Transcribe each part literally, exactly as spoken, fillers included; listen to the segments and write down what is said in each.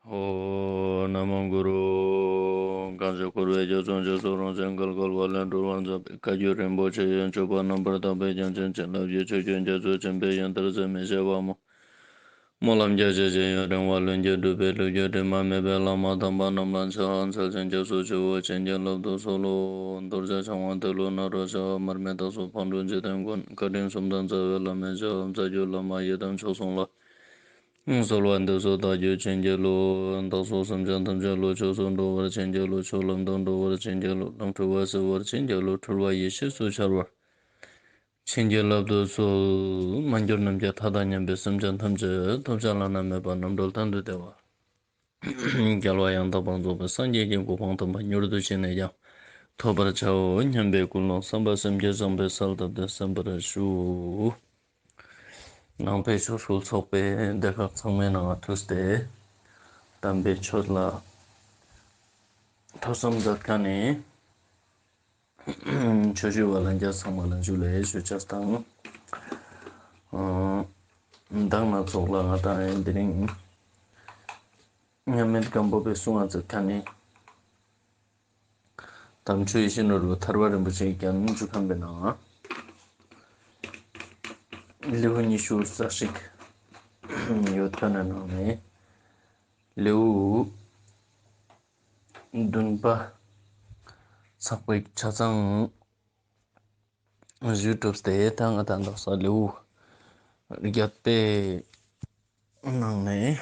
ཨོཾ་ན་མོ་གུ་རུ། གང་ཞིག་འཁོར་བའི་རྒྱ་མཚོ་འཇིགས་སུ་རུང་ཞིང་བརྒལ་དཀའ་བ་ལས་སྒྲོལ་བར་མཛད་པའི་བཀའ་བརྒྱུད་རིན་པོ་ཆེ་ཡི་སྤྱོད་པ་རྣམ་པར་དག་པའི་རྒྱ་ཆེན་བྱིན་རླབས་ཀྱི་ཆུ་རྒྱུན་རྒྱ་མཚོ་ཆེན་པོའི་ཡང་ལྟར་ཟད་མི་ཤེས་པ་སྨོན་ལམ་རྒྱ་ཆེ་ཞིང་ཡུན་རིང་བ་ལྷུན་གྱིས་གྲུབ་པའི་ལོ་རྒྱུས་དྲི་མ་མེད་པའི་བླ་མ་དམ་པ་རྣམས་ལ་ཕྱག་འཚལ་ཞིང་སྐྱབས་སུ་མཆིའོ། བྱིན་གྱིས་བརླབ་ཏུ་གསོལ་ལོ། རྡོ་རྗེ་འཆང་དབང་ཏེ་ལོ་ནཱ་རོ་ཞབས། མར་མི་དྭགས་པོ་ཕག་གྲུ་འཇིག་རྟེན་མགོན། བཀའ་དྲིན་གསུམ་ལྡན་རྩ་བའི་བླ་མའི་ཞབས། རྩ་བརྒྱུད་བླ་མ་ཡི་དམ་མཆོག་གསུམ་ལ། གསོལ་བ་འདེབས་སོ་བདག་རྒྱུད་བྱིན་གྱིས་རློབས། བདག་སོགས་སེམས་ཅན་ཐམས་ཅད་བློ་ཆོས་སུ་འགྲོ་བར་བྱིན་གྱིས་རློབས། ཆོས་ལམ་དུ་འགྲོ་བར་བྱིན་གྱིས་རློབས། ལམ་འཁྲུལ་བ་སེལ་བར་བྱིན་གྱིས་རློབས། འཁྲུལ་བ་ཡེ་ཤེས་སུ་འཆར་བར་བྱིན་གྱིས་བརླབ་ཏུ་གསོལ། མ་གྱུར་ནམ་མཁའི་མཐའ་དང་མཉམ་པའི་སེམས་ཅན་ཐམས་ཅད་ཐོབ་བྱ་བླ་ན་མེད་པ་རྣམ་གྲོལ་མཐར་ཐུག་བདེ་བ་རྒྱལ་བ་ཡང་དག་པར་རྫོགས་པའི་སངས་རྒྱས་ཀྱི་གོ་འཕང་དམ་པ་མྱུར་དུ་ཅི་ནས་ཀྱང་ཐོབ་པར་བྱའོ་སྙམ་པའི་ཀུན་སློང་བསམ་པ་སེམས་བསྐྱེད་བཟང་པོས་གསལ་བཏབ་སྟེ་གསན་པར་ཞུ། ནང་པའི་ཆོས་སྐུལ་ཚོགས་པའི་སྡེ་ཁག་ཚང་མའི་ནང་ཐུགས་ཏེ་དམ་པའི་ཆོས་ལ་ཐོས་བསམ་མཛད་མཁན་ནི་ཆོས་ཞུ་བ་ལྷན་རྒྱས་ཚང་མ་ལ་ཇུ་ལེ་ཞུ་ཅེས་དང་། ཨ་མདང་ནང་ཚོགས་ལ་ང་དང་དེ་རིང་མཉམ་མེད་སྒམ་པོ་པའི་གསུང་བ་མཛད་མཁན་ནི་དམ་ཆོས་ཡིད་བཞིན་ནོར་བུ་ཐར་པ་རིན་པོ་ཆེའི་རྒྱན་ཞུ་མཁན་པའི་ནང་ལེའུ་ཉི་ཤུ་རྩ་གཅིག་ཡོད་མཁན་ནི་ནང་ནས་ལེའུ་བདུན་པ་ཚགས་པའི་ཆ་ཚང་ཞུས་གྲུབ་སྟེ་ད་ང་དང་དག་ས་ལེའུ་བརྒྱད་པའི་ནང་ནས་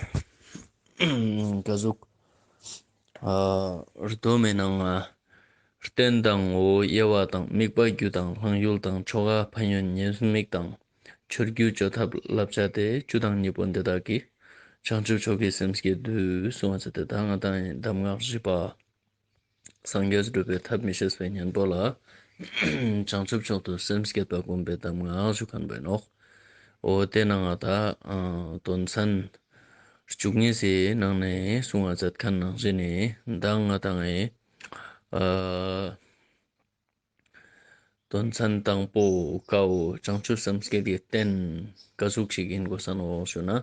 ག་ཟུག་ཨ་རྡོ་མའི་ནང་ང་རྟེན་དང་ངོ་བོ་དབྱེ་བ་དང་དམིགས་པ་རྒྱུ་དང་གླེང་ཡུལ་དང་ཆོ་ག་ཕན་ཡོན་ཉེས་དམིགས་དང་ཆོས་བརྒྱུད་བཅོས་ཐབས་བསླབ་བྱ་སྟེ་བཅུ་དང་གཉིས་པོ་འདི་དག་གིས་བྱང་ཆུབ་མཆོག་གི་སེམས་བསྐྱེད་བསྡུས་གསུངས་པ་ཟེར་ཏེ་ད་ང་དང་གདམས་ངག་བཞི་པ། སངས་རྒྱས་སྒྲུབ་པའི་ཐབས་མི་ཤེས་པའི་གཉེན་པོ་ལ། བྱང་ཆུབ་མཆོག་ཏུ་སེམས་བསྐྱེད་པ་བསྒོམ་པའི་གདམས་ངག་ཞུ་མཁན་པོ་ཨིན་ནོག། འོ་དེ་ནང་ང་ད་དོན་ཚན་བཅུ་གཉིས་སི་ནང་ནས་གསུང་བ་མཛད་མཁན་ནང་བཞིན་ནི་མདང་ང་དང་ཨེ། དོན་ཚན་དང་པོ་ཀ་བོ་བྱང་ཆུབ་སེམས་བསྐྱེད་ཀྱི་རྟེན་ཀ་ཟུག་ཞིག་ཨིན་དགོས་ས་ནོག་ཞུ་ན། ཨ་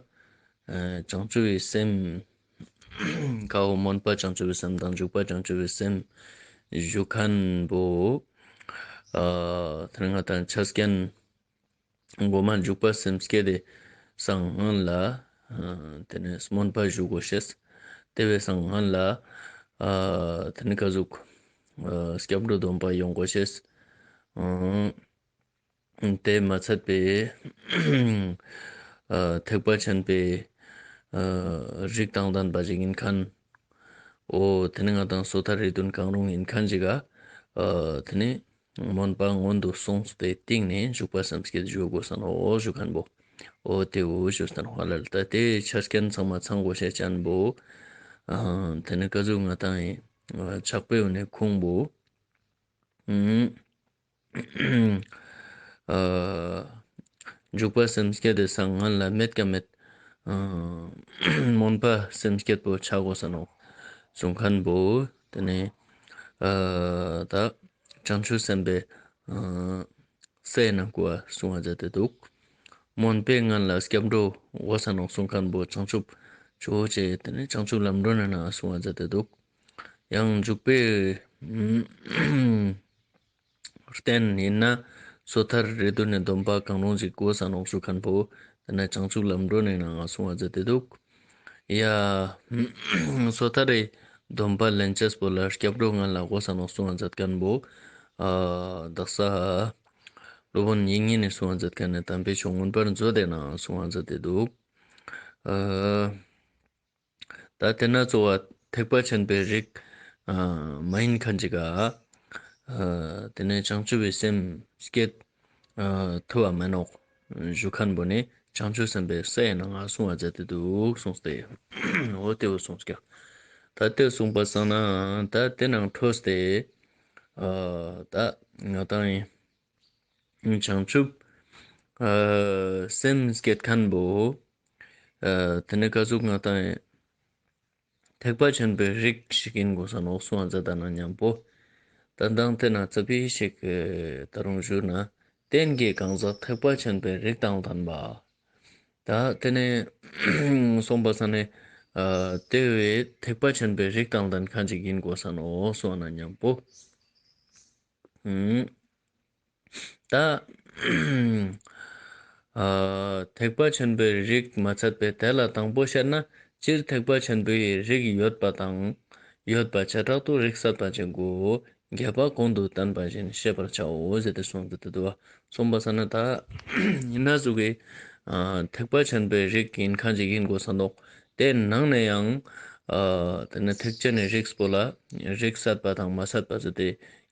བྱང་ཆུབ་པའི་སེམས་ཀ་བོ་སྨོན་པ་བྱང་ཆུབ་པའི་སེམས་དང་འཇུག་པ་བྱང་ཆུབ་པའི་སེམས་ཞུ་མཁན་པོ། ཨ་དེ་ནས་ང་དང་ཆ་རྐྱེན་གོ་མ་འཇུག་པ་སེམས་བསྐྱེད་དེ་སང་སྔོན་ལ་ཨ་དེ་ནས་སྨོན་པ་ཞུ་དགོས་ཤེས། དེ་བས་སང་སྔོན་ལ་ཨ་དེ་ནས་ཀ་ཟུག་ཨ་སྐྱབས་འགྲོ་སྡོམ་པ་ཡོང་དགོས་ཤེས། ཨ་དེ་མ་ཚད་པའི་ཨ་ཐེག་པ་ཆེན་པོའི་ཨ་རིགས་དང་ལྡན་པ་ཞིག་ཨིན་མཁན། འོ་དེ་ནས་ང་དང་སོ་ཐར་རིགས་མཐུན་གང་རུང་ཨིན་མཁན་ཞིག་ག་ཨ་དེ་ནས་སྨོན་པ་སྔོན་དུ་སོང་སྟེ་སྟིང་ནས་འཇུག་པ་སེམས་བསྐྱེད་ཞུ་དགོས་ས་ནོག་ཞུ་མཁན་པོ། འོ་དེ་བོ་ཞུ་ས་ནོག་ཧ་ལ་ལ། ད་དེ་ཆ་རྐྱེན་ཚང་མ་ཚང་དགོས་ཤེས་ཅན་པོ། ཨ་དེ་ནས་ཀ་ཟུག་ང་དང་ཨེ་ཕྱག་དཔེ་འོ་ནས་ཁུངས་པོ། ཨ་འཇུག་པ་སེམས་བསྐྱེད་དེ་སང་སྔོན་ལ་མེད་ཀ་མེད། ཨ་སྨོན་པ་སེམས་བསྐྱེད་པོ་ཆ་དགོས་ས་ནོག་གསུང་མཁན་པོ། དེ་ནས་ཨ་ད་བྱང་ཆུབ་སེམས་དཔའི་ཨ་སའི་ནང་ཀུ་བ་གསུང་བ་མཛད་དེ་འདུག། སྨོན་པའི་སྔོན་ལ་སྐྱབས་འགྲོ་དགོས་ས་ནོག་གསུང་མཁན་པོ་བྱང་ཆུབ་ཇོ་བོ་རྗེ་དེ་ནས་བྱང་ཆུབ་ལམ་སྒྲོན་ནང་གསུང་བ་མཛད་དེ་འདུག། ཡང་འཇུག་པའི་རྟེན་ཨིན་ན་སོ་ཐར་རིགས་མཐུན་ནི་སྡོམ་པ་གང་རུང་ཞིག་དགོས་ས་ནོག་ཞུ་མཁན་པོ། དེ་ནས་བྱང་ཆུབ་ལམ་སྒྲོན་ནང་གསུང་བ་མཛད་དེ་འདུག། ཡ་སོ་ཐར་རི་སྡོམ་པ་ལེན་ཅེས་པོ་ལ་སྐྱབས་འགྲོ་སྔོན་ལ་དགོས་ས་ནོག་གསུང་བ་མཛད་མཁན་པོ། ཨ་དག་ས་སློབ་དཔོན་དབྱིག་གཉེན་ནས་གསུང་བ་མཛད་མཁན་ནི་དམ་པའི་ཆོས་མངོན་པར་མཛོད་དེ་ནང་གསུང་བ་མཛད་དེ་འདུག། ཨ། ད་དེ་ན་གཙོ་བོ་ཐེག་པ་ཆེན་པོའི་རིགས་ཨ་མ་ཡིན་མཁན་ཅིག་ག་ཨ་དེ་ནས་བྱང་ཆུབ་པའི་སེམས་བསྐྱེད་ཨ་ཐུབ་བ་མེན་ནོག་ཞུ་མཁན་པོ་ནི་བྱང་ཆུབ་སེམས་དཔའི་སའི་ནང་ང་གསུང་བ་མཛད་དེ་འདུག་གསུངས་ཏེ། འོ་དེ་བོ་གསུངས་ཀྱང་། ད་དེ་གསུངས་པ་སང་ན་ད་དེ་ནང་འཕྲོས་ཏེ་ཨ་ད་ང་དང་ཡིན། བྱང་ཆུབ་ཨ་སེམས་བསྐྱེད་མཁན་པོ་ཨ་དེ་ནས་ཀ་ཟུག་ང་དང་ཐེག་པ་ཆེན་པོའི་རིགས་ཤིག་ཡིན་དགོས་ས་ནོག་གསུང་བ་མཛད་ད་ན་མཉམ་པོ། ད་མདང་དེ་ན་ཙ་པིག་ཞིག་ད་རུང་ཞུ་ན་རྟེན་གྱི་གང་ཟག་ཐེག་པ་ཆེན་པོའི་རིགས་དང་ལྡན་པ། ད་དེ་ནས་གསུངས་པ་སང་ནས་ ཨ་དེ་བོ་ཐེག་པ་ཆེན་པོའི་རིགས་དང་ལྡན་ཁན་ཅིག་ཨིན་གོས་ས་ནོག་སོང་ན་ཉམ་པོ། ཨུམ། ད་ཨ་ཐེག་པ་ཆེན་པོའི་རིགས་མ་ཚད་པའི་དེ་ལ་དང་པོ་བཤད་ན། སྤྱིར་ཐེག་པ་ཆེན་པོའི་རིགས་ཡོད་པ་དང་ཡོད་པ་བྱེ་བྲག་ཏུ་རིགས་སད་པ་ཅན་གོ། རྒྱས་པ་གོང་དུ་བསྟན་པ་བཞིན་ཤེས་པར་བྱའོ་ཟེར་ཏེ་གསུངས་ཏེ་འདུག་པ། གསུངས་པ་སང་ན་ད་ཨིན་ན་ཟུག་གི་ཨ་ཐེག་པ་ཆེན་པོའི་རིགས་ཨིན་ཁན་ཅིག་ཨིན་གོས་ས་ནོག། དེའི་ནང་ནས་ཡང་ཨ་དེ་ནི་ཐེག་ཆེན་ནི་རིགས་པོ་ལ་རིགས་སད་པ་དང་མ་སད་པ་ཟེར་ཏེ་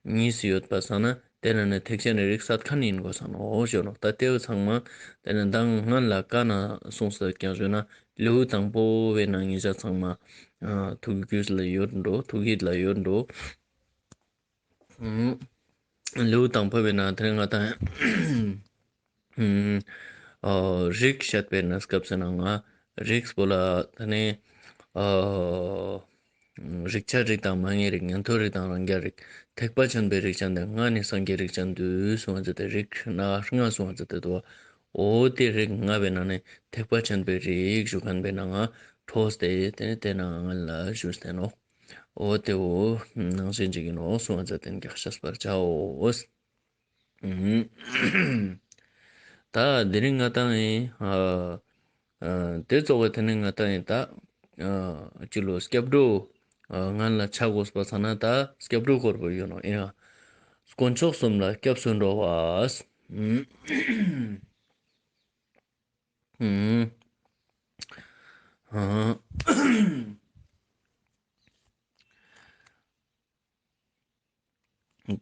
གཉིས་ཡོད་པ་སང་ན། དེ་ནང་ནས་ཐེག་ཆེན་ནི་རིགས་སད་ཁན་ཨིན་གོས་ས་ནོག་ཞུ་ནོག། ད་དེ་བོ་ཚང་མ་དེ་ནི་མདང་སྔན་ལ་ཀ་ན་གསུངས་ས་ཀྱང་ཞུ་ན། ལེའུ་དང་པོ་བོའི་ནང་ཉིད་ཚང་མ་ཨ་ཐུགས་རྒྱུད་ལ་ཡོད་འགྲོ། ཐུགས་ཡིད་ལ་ཡོད་འགྲོ། ཨུམ། ལེའུ་དང་པོ་བོའི་ནང་དེ་ནི་ང་དང་ཨུམ་ཨ་རིགས་བཤད་པའི་གནས་སྐབས་སི་ནང་ང་རིགས་པོ་ལ་དེ་ནི་ཨ་རིགས་ཆད་རིགས་དང་མ་ངེས་རིགས། ཉན་ཐོས་རིགས་དང་རང་རྒྱལ་རིགས། ཐེག་པ་ཆེན་པོའི་རིགས་ཅན་ཏེ་ལྔ་ནི་སངས་རྒྱས་རིགས་ཅན་བསྡུས་གསུངས་པ་ཟེར་ཏེ་རིགས་སྣ་ལྔ་གསུངས་པ་ཟེར་ཏེ་འདུག། འོ་དེ་རིགས་ལྔ་བོའི་ནང་ནས་ཐེག་པ་ཆེན་པོའི་རིགས་ཞུ་ཁན་བོའི་ནང་ང་འཕྲོས་ཏེ་དེ་ནི་དེ་ནང་ང་ལ་ཞུས་ཏེ་ནོག། འོ་དེ་བོ་ནང་བཞིན་ཅིག་ཨིན་ནོག་གསུངས་པ་ཟེར་ཏེ་ག་ཤེས་པར་བྱའོ། ཨུམ། ད་དེ་རིང་ང་དང་ཨིན་ཨ་ཨ་དེ་ཙོགས་པོ་དེ་ནི་ང་དང་ཨིན་ད་ཨ་ཅི་ལོ་སྐྱབས་འགྲོ་ཨ་སྔན་ལ་ཆ་གོས་པ་སང་ན་ད་སྐྱབས་འགྲོ་སྐོར་པོ་ཡོད་ནོག་ཨིན། དཀོན་མཆོག་གསུམ་ལ་སྐྱབས་སུ་འགྲོ་བ། ཨུམ། ཨ་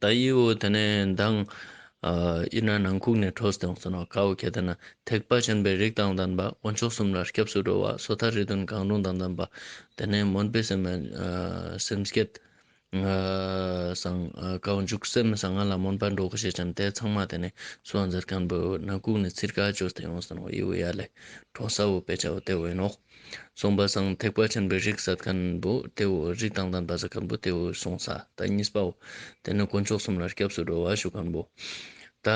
ད་འི་བོ་དེ་ནས་མདང་ཨ་ཨིན་ན་ནང་ཁུག་ནས་འཕྲོས་ཏེ་ཡོང་ས་ནོག། ཀ་བོ་ཁྱེད་དེ་ན་ཐེག་པ་ཆེན་པོའི་རིགས་དང་ལྡན་པ། དཀོན་མཆོག་གསུམ་ལ་སྐྱབས་སུ་འགྲོ་བ། སོ་ཐར་རིགས་མཐུན་གང་རུང་དང་ལྡན་པ། དེ་ནས་སྨོན་པའི་སེམས་ཨ་སེམས་བསྐྱེད་ཨ་སང་ཨ་ཀ་བོ་འཇུག་སེམས་སང་ང་ལ་སྨོན་པ་འགྲོ་གི་ཤེས་ཅན་དེ་ཚང་མ་དེ་ནས་སུའང་ཟེར་ཁན་བོ་ནང་ཁུག་ནས་ཚིར་ཀ་ཅོས་ཏེ་ཡོང་ས་ནོག། འི་བོ་ཡ་ལེ་འཕྲོ་ས་བོ་དཔེ་ཆ་བོ་དེ་བོ་ཨིན་ནོག། གསུངས་པ་སང་ཐེག་པ་ཆེན་པོའི་རིགས་སད་ཁན་བོ་དེ་བོ་རིགས་དང་ལྡན་པ་ཟེར་ཁན་བོ་དེ་བོ་གསུངས་ས། ད་གཉིས་པ་བོ་དེ་ནི་དཀོན་མཆོག་གསུམ་ལ་སྐྱབས་སུ་འགྲོ་བ་ཞུ་ཁན་བོ། ད་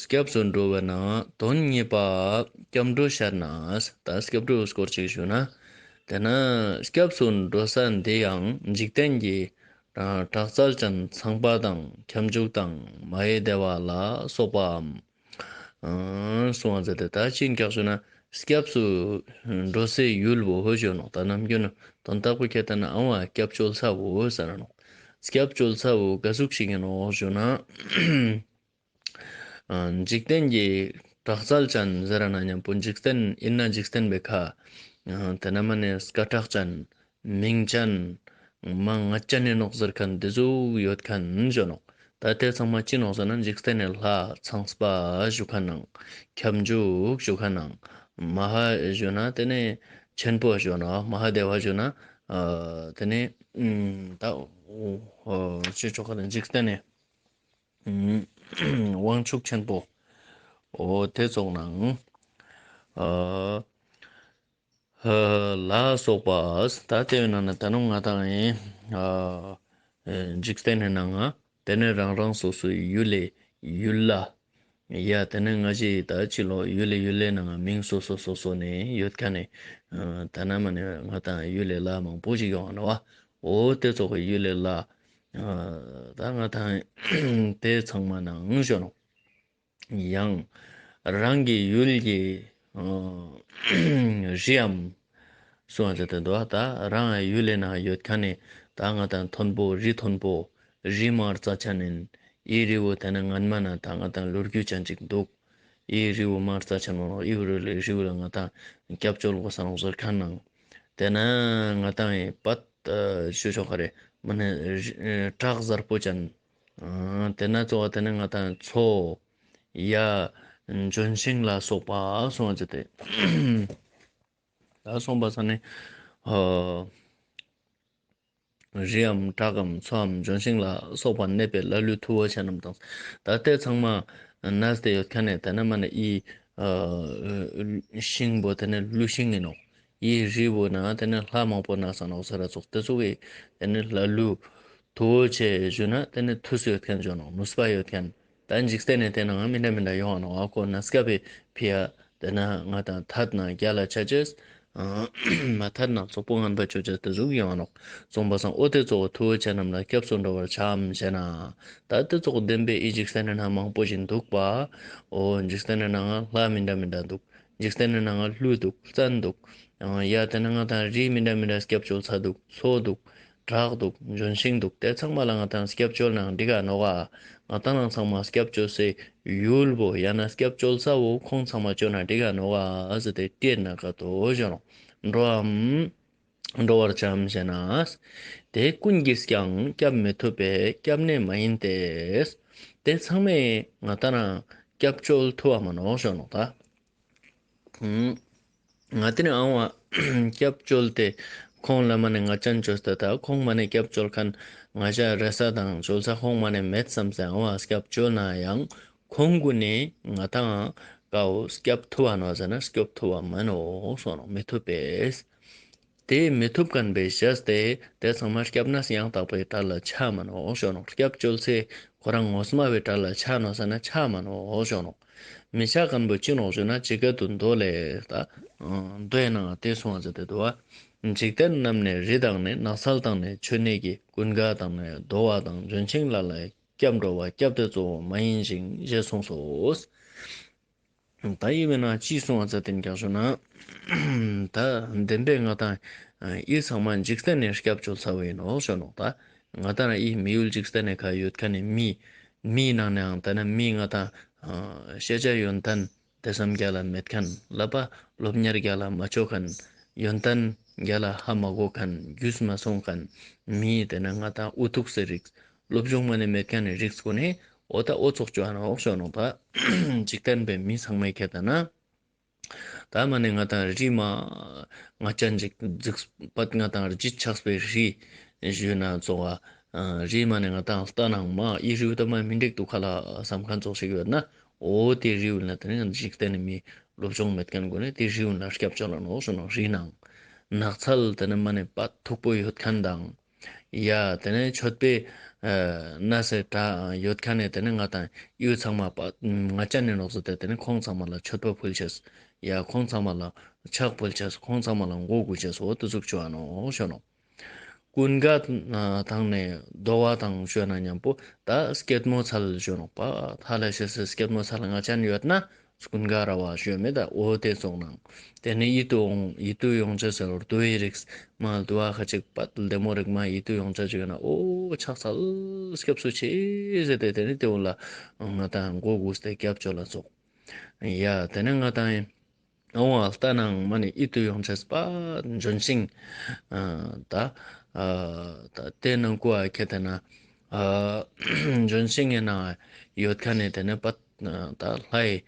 སྐྱབས་སུ་འགྲོ་བའི་ནང་དོན་གཉིས་པ་སྐྱབས་འགྲོ་བཤད་ན། ད་སྐྱབས་འགྲོ་སྐོར་ཅིག་ཞུ་ན། དེ་ན་སྐྱབས་སུ་འགྲོ་ས་འདི་ཡང་འཇིག་རྟེན་གྱི་ཨ་དྲག་རྩལ་ཅན་ཚངས་པ་དང་ཁྱབ་འཇུག་དང་མ་ཧེ་དེ་བ་ལ་སོགས་པའམ། ཨ་གསུངས་པ་ཟེར་ཏེ་ད་ཅི་ཨིན་ཀྱག་ཞུ་ན་སྐྱབས་སུ་འགྲོ་སའི་ཡུལ་བོ་ཧོ་ཞུ་ནོག། ད་ནམ་རྒྱུན་དོན་དག་པོ་ཁྱེད་དེ་ན་ཨང་བ་སྐྱབས་བཅོལ་ས་བོ་ཟེར་ནོག། སྐྱབས་བཅོལ་ས་བོ་ག་ཟུག་ཞིག་ཨིན་ནོག་ཞུ་ན། ཨ་འཇིག་རྟེན་གྱི་དྲག་རྩལ་ཅན་ཟེར་ན་ཉམ་པོ་འཇིག་རྟེན་ཨིན་ན་འཇིག་རྟེན་པའི་ཁ། ཨ་དེ་ན་མ་ནི་སྐད་གྲགས་ཅན། མིང་ཅན། མ་ངད་ཅན་ནི་ནོག་ཟེར་ཁན་དེ་ཟུག་ཡོད་ཁན་ཞུ་ནོག། ད་དེ་ཚང་མ་ཅི་ནོག་ཟེར་ན་འཇིག་རྟེན་ནི་ལྷ་ཚངས་པ་ཞུ་ཁན་ནང་ཁྱབ་འཇུག་ཞུ་ཁན་ནང་མ་ཧ་ཞུ་ན་དེ་ནི་ཆེན་པོ་ཞུ་ན་མ་ཧ་དེ་བ་ཞུ་ན་ཨ་དེ་ནི་ཨུམ་ད་ཨོ་ཅི་ཆོག་ག་ནི་འཇིག་རྟེན་ནི་ཨུམ་དབང་ཕྱུག་ཆེན་པོ་འོ་དེ་ཙོགས་ནང་ཨ་ལ་སོགས་པ། ད་དེའི་ནང་ན་ད་ནུ་ང་དང་ཨེ་ཨ་འཇིག་རྟེན་ནི་ནང་ང་དེ་ནས་རང་རང་སོ་སོའི་ཡུལ་ལས་ཡུལ་ལ་ཡ་དེ་ནས་ང་ཞི་ད་ཅི་ལོ་ཡུལ་ལས་ཡུལ་ལས་ནང་ང་མིང་སོ་སོ་སོ་སོ་ནས་ཡོད་ཁན་ནི་ཨ་ད་ན་མ་ནི་ང་དང་ཡུལ་ལས་ལ་མང་པོ་ཞིག་ཡོང་ང་ནོག་པ། འོ་དེ་ཙོགས་ཀྱི་ཡུལ་ལས་ལ་ཨ་ད་ང་དང་དེ་ཚང་མ་ནང་ཞུ་ནོག། ཡང་རང་གི་ཡུལ་གྱི་ཨ་རིའམ་གསུངས་ཏེ་འདུག། ད་རང་ཡུལ་ལས་ན་ཡོད་ཁན་ནི་ད་ང་དང་མཐོན་པོ་རི་མཐོན་པོ་རི་མ་རྩ་ཆེན་ཨིན། འི་རི་བོ་དེ་ནི་སྔན་མ་ན་ད་ང་དང་ལོ་རྒྱུས་ཅན་ཅིག་འདུག། འི་རི་བོ་མ་རྩ་ཆེན་མོ་ནོག། འི་རི་བོ་ལ་ང་དང་སྐྱབས་བཅོལ་གོས་ས་ནོག་ཟེར་ཁན་ནང་དེ་ན་ང་དང་ཨེ་པད་ཨ་ཞུ་ཆོག་ག་རེ་མ་ནི་ཨ་བྲག་གཟར་པོ་ཅན། ཨ་དེ་ན་གཙོ་བོ་དེ་ནི་ང་དང་མཚོ་ཡ་ལྗོན་ཤིང་ལ་སོགས་པ་གསུངས་པ་ཅི་སྟེ། ད་གསུངས་པ་ས་ནི་ཨ་རིའམ་བྲག་གམ་མཚོའམ་ལྗོན་ཤིང་ལ་སོགས་པ་གནས་པའི་ལ་ལུ་མཐུ་བོ་ཆེ་རྣམས་དང་། ད་དེ་ཚང་མ་གནས་ཏེ་ཡོད་ཁན་ནི་དེ་ན་མ་ནི་འི་ཨ་ཤིང་བོ་དེ་ནི་ལུ་ཤིང་ཨིན་ནོག། འི་རི་བོ་ན་དེ་ནི་ལྷ་མང་པོ་ནས་ས་ནོག་ཟེར་ར་ཙོགས་དེ་ཙོགས་ཀྱི་དེ་ནི་ལ་ལུ་མཐུ་བོ་ཆེ་ཞུ་ན་དེ་ནི་མཐུ་སུ་ཡོད་ཁན་ཞུ་ནོག། ནུས་པ་ཡོད་ཁན། ད་འཇིག་རྟེན་ནི་དེ་ནང་མི་འདྲ་མི་འདྲ་ཡོང་ང་ནོག། ཨ་ཁོ་ན་སྐབས་ཕི་ཡ་དེ་ན་ང་དང་ཐད་ན་རྒྱ་ལ་ཆ་ཅེས་ མ་ཐར་ན་ཙོག་པོ་ངན་པ་ཅོ་ཅེས་ཏེ་ཟུག་ཡོང་ནོག། སོང་པ་སང་འོ་ཏེ་ཙོགས་ཐུ་བོ་ཆེ་རྣམས་ལ་སྐྱབས་སུ་འགྲོ་བར་བྱའམ་ཞེ་ན། ད་ཏེ་ཙོགས་བདེན་པའི་འི་འཇིག་རྟེན་ནི་ནང་མང་པོ་ཞིག་འདུག་པ། འོ་འཇིག་རྟེན་ནི་ནང་ལྷ་མི་འདྲ་མི་འདྲ་འདུག། འཇིག་རྟེན་ནི་ནང་ཀླུ་འདུག། བཙན་འདུག། ཡ་ཏེ་ནེ་ང་ཏང་རི་མི་འདྲ་མི་འདྲ་སྐྱབས་བཅོལ་ས་འདུག། མཚོ་འདུག། བྲག་འདུག། ལྗོན་ཤིང་འདུག། ཏེ་ཚང་མ་ལ་ང་ཏང་སྐྱབས་བཅོལ་ནའང་འགྲིག་ག་ནོག་ག། ང་ཏང་རང་ཚང་མ་སྐྱབས་བཅོལ་སའི་ཡུལ་བོ་ཡང་ན་སྐྱབས་བཅོལ་ས་བོ་ཁོང་ཚང་མ་ཅོ་ན་འགྲིག་ག་ནོག་ག་ཟེར་ཏེ་དྲིས་ན་ཀ་ཏོ་ཞུ་ནོག། འགྲོའམ་འགྲོ་བར་བྱའམ་ཞེ་ན། དེ་ཀུན་གྱིས་ཀྱང་སྐྱབས་མི་ཐུབ་པས་སྐྱབས་གནས་མ་ཡིན་ཏེ། ཏེ་ཚང་མས་ང་ཏང་རང་སྐྱབས་བཅོལ་ཐུབ་བ་མ་ནོག་ཞུ་ནོག་ད། ང་ཏེ་ནེ་ཨ་བོ་སྐྱབས་བཅོལ་ཏེ་ཁོང་ལ་མ་ནེ་ང་ཅན་ཅོས་ཏེ་ད་ཁོང་མ་ནེ་སྐྱབས་བཅོལ་ཁན་ང་ཞ་རེ་ས་དང་བཅོལ་ས་ཁོང་མ་ནེ་མེད་སམ་སེ་ཨ་བོ་སྐྱབས་བཅོལ་ན་ཡང་ཁོང་གུན་ནི་ང་ཏང་ཀ་བོ་སྐྱབས་ཐུབ་བ་ནོག་ཟེར་ན་སྐྱབས་ཐུབ་བ་མ་ནོག་ཞུ་ནོག། མི་ཐུབ་པས། ཏེ་མི་ཐུབ་ཁན་བོའི་ཞེས་ཏེ་ཏེ་ཚང་མ་སྐྱབས་གནས་ཡང་དག་པའི་གྲལ་ལ་ཆ་མ་ནོག་ཞུ་ནོག། སྐྱབས་བཅོལ་སའི་ཁོ་རང་ངོ་མ་བའི་གྲལ་ལ་ཆ་ནོག་ཟེར་ན་ཆ་མ་ནོག་ཞུ་ནོག། མི་ཆ་ཁན་བོ་ཅི་ནོག་ཞུ་ན་ཇི་སྐད་དུ་མདོ་ལས་ད་མདོའི་ནང་ཏེ་གསུངས་ཏེ་འདུག་པ། འཇིག་རྟེན་རྣམས་ནི་རི་དང་ནི། ནགས་ཚལ་དང་ནི་ཆུ་གནས་ཀྱི། ཀུན་དགའ་དང་ནི་རྡོ་བ་དང་། ལྗོན་ཤིང་ལ་ལའི་སྐྱབས་འགྲོ་བ། སྐྱབས་དེ་གཙོ་བོ་མ་ཡིན་ཞིང་ཞེས་གསུངས་སོ། ད་འི་བོའི་ནང་ཅི་གསུངས་ཏེ་ཡོད་ཀྱག་ཞུ་ན། ད་བདེན་པའི་ང་ཏང་འི་ཚང་མ་འཇིག་རྟེན་ནི་སྐྱབས་བཅོལ་ས་བོ་ཡིན་ནོག་ཞུ་ནོག། ད་ང་ཏང་འི་མི་ཡུལ་འཇིག་རྟེན་ནི་ཁ་ཡོད་ཁན་ནི་མི་མིའི་ནང་ནའང་ད་ནི་མི་ང་ཏང་ཤེས་བྱ་ཡོན་ཏན་ཏེ་སམ་གྱ་ལ་མེད་ཁན། ལ་པ་སློབ་གཉེར་གྱ་ལ་མ་ཅོ་ཁན། ཡོན་ཏན་གྱ་ལ་ཧ་མ་གོ་ཁན། རྒྱུས་མ་སོང་ཁན་མི་ཏེ་ནེ་ང་ཏང་འུ་ཐུག་སེ་རིགས་སློབ་སྦྱོང་མ་ནེ་མེད་ཁན་ནི་རིགས་གུན་ནི་འོ་ད་འོ་ཙོགས་ཅོ་ནོག་ཞུ་ནོག། ད་འཇིག་རྟེན་པའི་མི་ཚང་མའི་ཁྱེད་ད་ན་ད་མ་ནེ་ང་ཏང་རི་མ་ང་ཅན་ཅིག་རྫིག་པ་ང་ཏང་རི་ཆགས་པའི་རི་ཞུ་ན་ཙོགས་པ། རི་མ་ནེ་ང་ཏང་ལྟ་ནའང་མ་འི་རི་བོ་ད་མ་མི་འགྲིག་འདུག་ཁ་ལ་སམ་ཁན་ཙོགས་ཤིག་ཡོད་ན། འོ་ཏེ་རི་བོ་ལ་ཏེ་ནེ་འཇིག་རྟེན་ནི་མི་སློབ་སྦྱོང་མེད་ཁན་གུན་ནི་ཏེ་རི་བོ་ལ་སྐྱབས་བཅོལ་ལ་ནོག་ཞུ་ནོག། རི་ནང་ནགས་ཚལ་ཏེ་ནེ་མ་ནེ་པ་མཐུག་པོ་ཡོད་ཁན་དང་། ཡ་ཏེ་ནེ་མཆོད་པའི་ཨ་ནི་སེ་ད་ཡོད་ཁན་ནི་ཏེ་ནེ་ང་ཏང་ཡུལ་ཚང་མ་པ་ང་ཅན་ནི་ནོག་ཟེར་ཏེ་ཏེ་ནེ་ཁོང་ཚང་མ་ལ་མཆོད་པ་ཕུལ་ཅེས། ཡ་ཁོང་ཚང་མ་ལ་ཕྱག་ཕུལ་ཅེས། ཁོང་ཚང་མ་ལ་མགོ་སྒུར་ཅེས། འོ་ཏེ་ཟུག་ཅོ་ནོག་ཞུ་ནོག། ཀུན་དགའ་དང་ནི་རྡོ་བ་དང་ཞུ་ན་ཉམ་པོ་ད་སྐྱེད་མོས་ཚལ་ཞུ་ནོག་པ། ཐ་ལ་ཤེས་སེ་སྐྱེད་མོས་ཚལ་ང་ཅན་ཡོད་ན་ཀུན་དགའ་ར་བ་ཞུ་མེད་ད། འོ་ཏེ་ཙོགས་ནང་ཏེ་ནེ་ཡིད་དུ་འོང་ཡིད་དུ་ཡོང་ཅེས་སེ་རྡོའི་རིགས་མ་རྡོ་བ་ཁ་ཅིག་པ་ལྡེ་མོ་རིགས་མ་ཡིད་དུ་ཡོང་ཅེས་ཅིག་ཡོད་ན་འོ་ཕྱག་འཚལ་སྐྱབས་སུ་མཆི་ཟེར་ཏེ་ཏེ་ནེ་ཏེ་བོ་ལ་ང་ཏང་མགོ་སྒུར་ཏེ་སྐྱབས་བཅོལ་ལ་ཙོགས། ཡ་ཏེ་ནེ་ང་ཏང་ཨ་བོ་ལྟ་ནའང་མ་ནེ་ཡིད་དུ་ཡོང་ཅེས་པ་ལྗོན་ཤིང་ཨ་ད་ཨ་ད་ཏེ་ནང་ཀུ་ཨ་ཁྱེད་ད་ན་ཨ་ལྗོན་ཤིང་ངི་ནང་ཡོད་ཁན་ནི་ཏེ་ནེ་པ་ད་ལྷའི་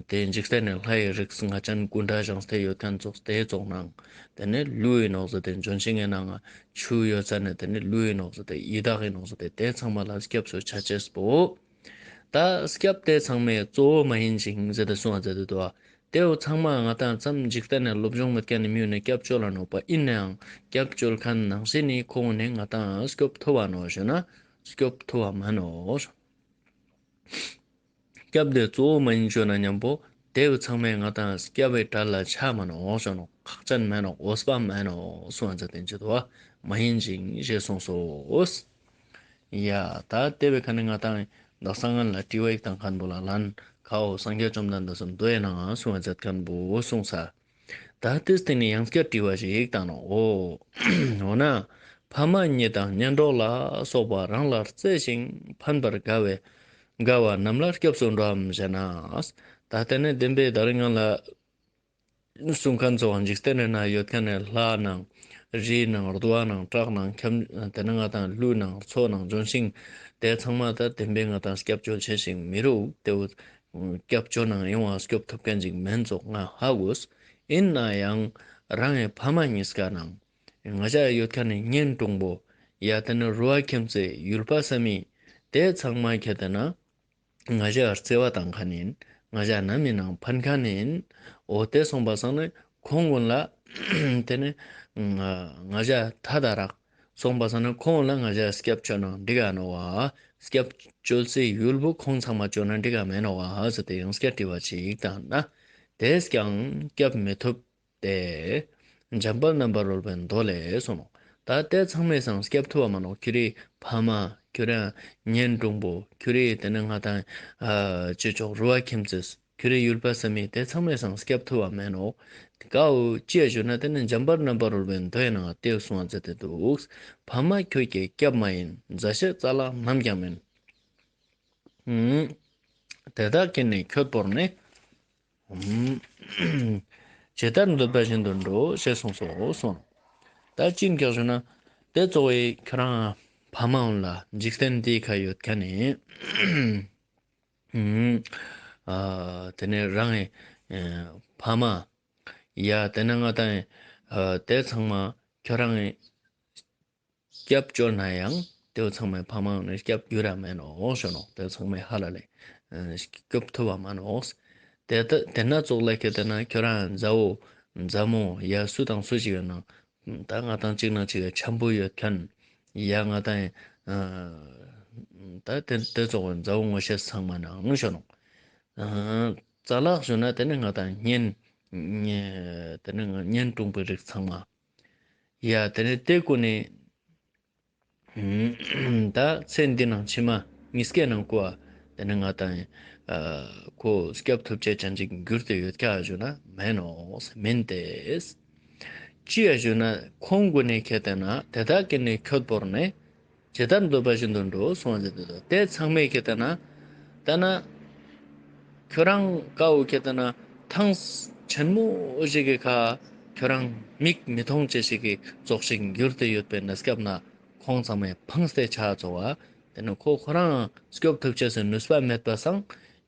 ཏེ་འཇིག་རྟེན་ནི་ལྷའི་རིགས་ང་ཅན་སྐུ་འདྲ་བཞེངས་ཏེ་ཡོད་ཁན་ཙོགས་ཏེ་ཙོགས་ནང་ཏེ་ནེ་ཀླུའི་ནོག་ཟེར་ཏེ་ལྗོན་ཤིང་ངི་ནང་ཆུ་ཡོད་ས་ནེ་ཏེ་ནེ་ཀླུའི་ནོག་ཟེར་ཏེ་ཡི་དྭགས་ཀྱི་ནོག་ཟེར་ཏེ་ཏེ་ཚང་མ་ལ་སྐྱབས་སུ་ཆ་ཅེས་པོ། ད་སྐྱབས་དེ་ཚང་མའི་གཙོ་བོ་མ་ཡིན་ཞིང་ཟེར་ཏེ་གསུངས་ཏེ་འདུག་པ། ཏེ་བོ་ཚང་མ་ང་ཏང་ཙམ་འཇིག་རྟེན་ནི་སློབ་སྦྱོང་མེད་ཁན་ནི་མི་གུན་ནི་སྐྱབས་བཅོལ་ལ་ནོག་པ། ཨིན་ནའང་སྐྱབས་བཅོལ་ཁན་ནང་བཞིན་ནི་ཁོང་ནི་ང་ཏང་སྐྱོབ་ཐུབ་བ་ནོག་ཞུ་ན་སྐྱོབ་ཐུབ་བ་མ་ནོག། སྐྱབས་དེ་གཙོ་བོ་མ་ཡིན་ཞུ་ན་ཉམ་པོ་ཏེ་བོ་ཚང་མའི་ང་ཏང་སྐྱབས་པའི་གྲལ་ལ་ཆ་མ་ནོག་ཞུ་ནོག། ཁག་ཅན་མ་ནོག། འོས་པ་མ་ནོག་གསུངས་ཏེ་འདུག་པ། མ་ཡིན་ཞིང་ཞེས་གསུངས་སོ། ཡ་ད་ཏེ་བོའི་ཁ་ནེ་ང་ཏང་དག་ས་ང་ལ་དྲི་བ་ཞིག་བཏང་ཁན་བོ་ལ་ལན་ཁ་བོ་སངས་རྒྱས་བཅོམ་ལྡན་འདས་སི་མདོའི་ནང་གསུངས་ཏེ་ཁན་བོ་གསུངས་ས། ད་ཏེ་སྟེང་ནེ་ཡང་སྐྱར་དྲི་བ་ཞིག་བཏང་ནོག། འོ་ན་ཕ་མ་ཉིད་དང་གཉེན་གྲོགས་ལ་སོགས་པ་རང་ལ་བརྩེ་ཞིང་ཕན་པར་དགའ་བའི་དགའ་བ་རྣམས་ལ་སྐྱབས་སུ་འགྲོའམ་ཞེ་ན། ད་ཏེ་ནེ་བདེན་པའི་ད་རིང་ང་ལ་གསུང་ཁན་ཙོགས་འཇིག་རྟེན་ནི་ནང་ཡོད་ཁན་ནི་ལྷ་ནང་རི་ནང་རྡོ་བ་ནང་བྲག་ནང་ཁྱམས་ཏེ་ནེ་ང་ཏང་ཀླུ་ནང་མཚོ་ནང་ལྗོན་ཤིང་ཏེ་ཚང་མ་ད་བདེན་པའི་ང་ཏང་སྐྱབས་བཅོལ་ཆེ་ཞིང་མི་རུག། ཏེ་བོ་སྐྱབས་བཅོལ་ནའང་ཡོང་བ་སྐྱོབ་ཐུབ་ཁན་ཅིག་མན་ཙོགས་ང་ཧ་གོས། ཨིན་ནའང་རང་ངི་ཕ་མ་ཉིས་ཀ་ནང་ང་ཞ་ཡོད་ཁན་ནི་གཉེན་དྲུང་པོ་ཡ་ཏེ་ནེ་རུ་བ་ཁྱིམ་མཚེས་ཡུལ་པ་ས་མི་ཏེ་ཚང་མ་ཁྱེད་ད་ན་ང་ཞ་བརྩེ་བ་བཏང་ཁན་ཨིན། ང་ཞ་ནམ་ཨིན་ནའང་ཕན་ཁན་ཨིན། འོ་ཏེ་སོང་པ་སང་ནེ་ཁོང་གུན་ལ་ཏེ་ནེ་ང་ང་ཞ་ཐད་ད་རག་སོང་པ་སང་ནེ་ཁོང་ལ་ང་ཞ་སྐྱབས་བཅོལ་ན་འགྲིག་ག་ནོག་པ། སྐྱབས་བཅོལ་སའི་ཡུལ་བོ་ཁོང་ཚང་མ་བཅོལ་ན་འགྲིག་ག་མེད་ནོག་པ་ཟེར་ཏེ་ཡང་སྐྱར་དྲི་བ་ཞིག་བཏང་ན། ཏེས་ཀྱང་སྐྱབས་མི་ཐུབ་སྟེ། འཇམ་དཔལ་རྣམ་པར་རོལ་པའི་མདོ་ལས་གསུངས་ནོག། ད་དེ་ཚང་མའི་སང་སྐྱབས་ཐུབ་བ་མ་ནོག། ཁྱོད་རའི་ཕ་མ། ཁྱོད་རའི་གཉེན་དྲུང་པོ། ཁྱོད་རའི་དེ་ནས་ང་དང་ཨ་ཅི་ཙོགས་རུ་བ་ཁྱིམ་མཚེས། ཁྱོད་རའི་ཡུལ་པ་ས་མི་དེ་ཚང་མའི་སང་སྐྱབས་ཐུབ་བ་མེན་ནོག། ཀ་བོ་ཅི་ཡ་ཞུ་ན་དེ་ནི་འཇམ་དཔལ་རྣམ་པར་རོལ་པའི་མདོ་ཡི་ནང་དེ་གསུངས་པ་མཛད་དེ་འདུག། ཕ་མ་ཁྱོད་ཀྱི་སྐྱབས་མ་ཡིན། མཛའ་བཤེས་རྩ་ལག་ནམ་ཀྱང་མིན། ཨུམ། དེ་དག་གིས་ནི་ཁྱོད་བོར་ནས། ཨུམ། ཇི་ལྟར་འདོད་པ་བཞིན་དུ་འགྲོ་ཞེས་གསུངས་སོ་གསུངས། ད་ཅི་ཕིའ་ཞུ་ན་དེ་གཙོ་བོའི་ཁྱོད་རང་ཕ་མ་འོན་ལ་འཇིག་རྟེན་འདི་ཁ་ཡོད་མཁན་ནི། ཨུམ། ཨ་དེ་ནས་རང་གི་ཨ་ཕ་མ། ཡ་དེ་ནས་ང་དང་ཨ་དེ་ཚང་མ་ཁྱོད་རང་གི་སྐྱབས་བཅོལ་ན་ཡང་དེ་བོ་ཚང་མའི་ཕ་མ་ནི་སྐྱབས་འགྱུར་ར་མེན་ནོག་ཞུ་ནོག། དེ་ཚང་མའི་ཧ་ལ་ལས་ཨ་སྐྱོབ་ཐུབ་བ་མ་ནོག། དེ་ད་དེ་ན་ཙོགས་ལ་ཁེ་དེ་ན་ཁྱོད་རང་མཛའ་བོ་མཛའ་མོ་ཡ་སུ་དང་སུ་ཞིག་ཡོད་ན། ད་ང་དང་གཅིག་ན་གཅིག་གི་འཆམ་པོ་ཡོད་མཁན། ཡ་ང་དང་ཨ་ད་དེ་དེ་ཙོགས་མཛའ་བོ་ངོ་ཤེས་ཚང་མ་ནང་ཞུ་ནོག། ཨ་རྩ་ལག་ཞུ་ན་དེ་ནི་ང་དང་གཉེན། གཉེན་དེ་ནི་ང་གཉེན་དྲུང་པའི་རིགས་ཚང་མ། ཡ་དེ་ནི་དེ་ཀུན་ནི་ད་ཚེ་འདི་ནང་ཕྱི་མ་གཉིས་ཀའི་ནང་ཀོ་དེ་ནི་ང་དང་ཨ་ཁོ་སྐྱབས་ཐུབ་ཅེས་ཅན་ཅིག་འགྱུར་ཏེ་ཡོད་ཀྱག་ཞུ་ན་མེན་ནོག། མིན་ཏེ། ཅི་ཡ་ཞུ་ན་ཁོང་ཀུན་ནི་ཁེ་དེ་ན་དེ་དག་གིས་ནི་ཁྱོད་བོར་ནས། ཇི་ལྟར་འདོད་པ་བཞིན་དུ་འགྲོ་གསུངས་པ་མཛད་དེ་འདུག། དེ་ཚང་མས་ཁེ་དེ་ན་ད་ན་ཁྱོད་རང་ཀ་བོ་ཁེ་དེ་ན་ཐང་ཆེན་མོ་ཞིག་གི་ཁ་ཁྱོད་རང་མིག་མི་མཐོང་ཅེས་ཞིག་གི་ཙོགས་ཤིག་འགྱུར་ཏེ་ཡོད་པའི་གནས་སྐབས་ན་ཁོང་ཚང་མས་ཕངས་ཏེ་ཆ་ཙོགས་པ་དེ་ནི་ཁོ་ཁོ་རང་སྐྱོབ་ཐུབ་ཅེས་སི་ནུས་པ་མེད་པ་སང་